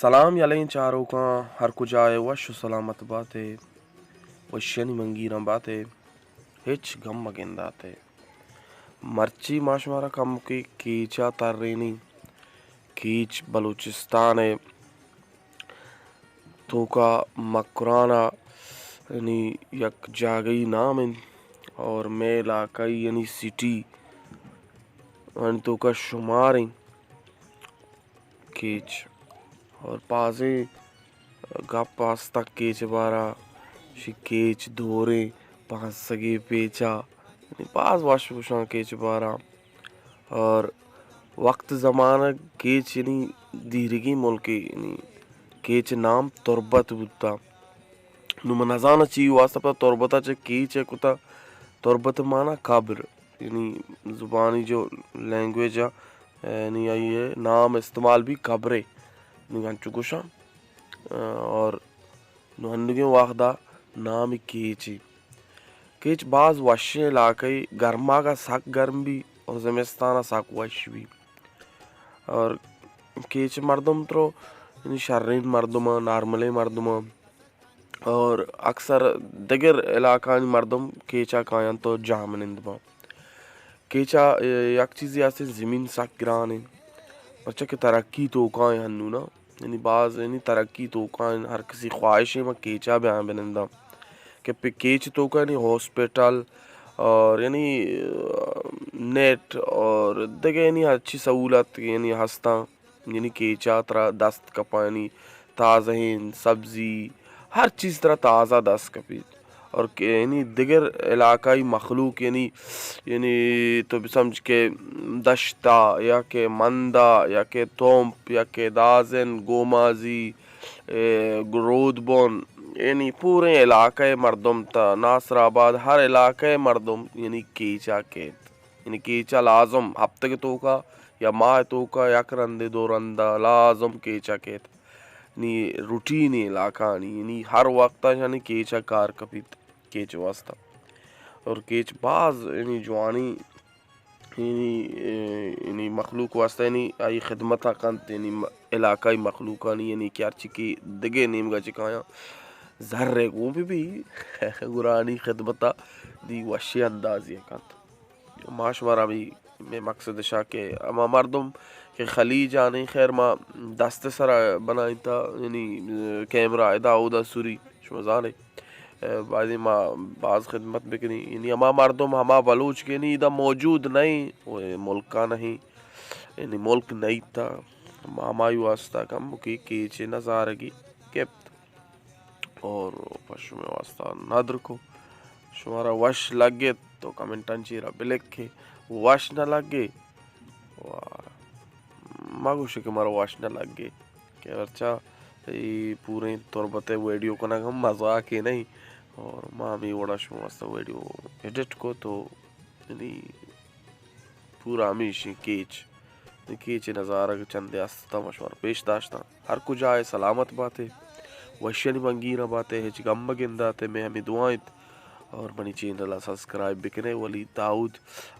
سلام یلیں چاروکاں، ہر کجا ئے وش و سلامت بات ئے، وشیانی منگیراں بات ئے، ہچ گم مہ گندات ئے۔ مرچی ما شمارا کمکے کیچ ءَ ترینیں۔ کیچ بلوچستان ءِ توکا مکران ءَ یعنی یک جاگہی نام انت اور مئے علاقہ یعنی سٹی آنی توکا شمار انت کیچ۔ اور بازیں گپ ہستگ کیچ بارا، شی کیچ دوریں پانسگے پیچا، یعنی باز وش گوشاں کیچ بارا۔ اور وقت زمانگ کیچ یعنی دیرگیں ملکے، یعنی کیچ نام تربت بوتا۔ نوں من نزاناں چی واسطہ پدا تربت ءَ چہ کیچ ءَ کتا۔ تربت ءِ معنی قبر، یعنی زبانی جو لینگویج ءَ، یعنی آئی ءِ نام استعمال بھی قبرے، یعنی انچو گوشاں۔ اور نوں ہنوگیں وہدا نامی کیچی۔ کیچ باز وشیں علاقہ ای، گرماگا سک گرم بی اور زمستانا سک وش بی۔ اور کیچ مردم ترو یعنی شرین مردم، نارملیں مردم، اور اکثر دگر علاقانی مردم کیچا کایاں تو جاہ منند باں۔ کیچا، اے، یک چیزے ہستیں، زمین سک گران انت، پرچا کہ ترقی توکا انت ہنونا، یعنی باز یعنی ترقی توکا انت، ہر کسی خواہش ہے من کیچا بیاں بننداں کہ پہ کیچ توکا یعنی ہاسپٹل اور یعنی، آ، نیٹ اور دگہ یعنی ہرچی سہولت یعنی ہستاں۔ یعنی کیچا ترا دست کپانی تازہیں سبزی، ہر چیز ترا تازہ دست کپیت۔ اور کہ یعنی دگر علاقائی مخلوق یعنی، یعنی تو بسمجھ کہ دشتا یا کہ مندا یا کہ تومپ یا کہ دازن گومازی، اے، رودبون، یعنی پوریں علاقہ مردم تا ناصر آباد ہر علاقہ مردم یعنی کیچا کیت۔ یعنی کیچا لازم ہفتگ توکا یا ماہ توکا یک رندے دو رندا لازم کیچا کیت۔ یعنی روٹین علاقہ آنی، یعنی ہر وقت یعنی کیچا کار کپیت کیچ واسطہ۔ اور کیچ باز یعنی جوانی یعنی، اے، یعنی مخلوق واسطہ یعنی آئی خدمت کنت، یعنی م-، علاقائی مخلوقانی یعنی کہ ہرچی کہ دگہ نیمگا چکایاں زر گوں بہ بی گرانی خدمتا دی وشی اندازی کنت۔ ما شمارا بھی مئے مقصد شا کہ ہما مردم کہ خلیج آنی، خیر ما دست سرا بنائیں تا، یعنی، اے، کیمرہ ادا اودا سوری، شما زانے۔ اے، بایدیں ما باز خدمت بکنی۔ یعنی ہما مردم، ہما بلوچ کہ یعنی ادا موجود نہیں، وہ ملکا نہیں، یعنی ملک نہیں تا، ما ہمائی واسطہ کم کہ کیچے نظارگی گپت۔ اور پہ شمئے واسطہ ندر کو۔ شمارا وش لگت تو کمنٹاں چیرا بلکھے، وش نہ لگے و مگوشے کہ مارا وش نہ لگے، کہ پرچا اے پوریں تربت ءِ ویڈیو کنگ ہم مزاکے نہیں، اور ما ہمے وڑا شما واسطہ ویڈیو ایڈٹ کو تو یعنی پورا ہمیشیں کیچ، کیچ نظارگ چندے است تا ما شمارا پیش داشتاں۔ ہر کجا ئے سلامت باتے، وشیانی منگیراں باتے، ہچ گم مگنداتے، مئے ہمے دعا انت۔ اور منی چینل ءَ سبسکرائب بکنے ولید داؤد،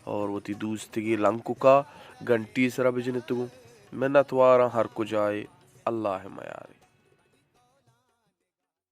اور وتی دوستگی لنککا گھنٹی سرا بجنے تو۔ منتواراں ہر کجا ئے، اللہ میارے۔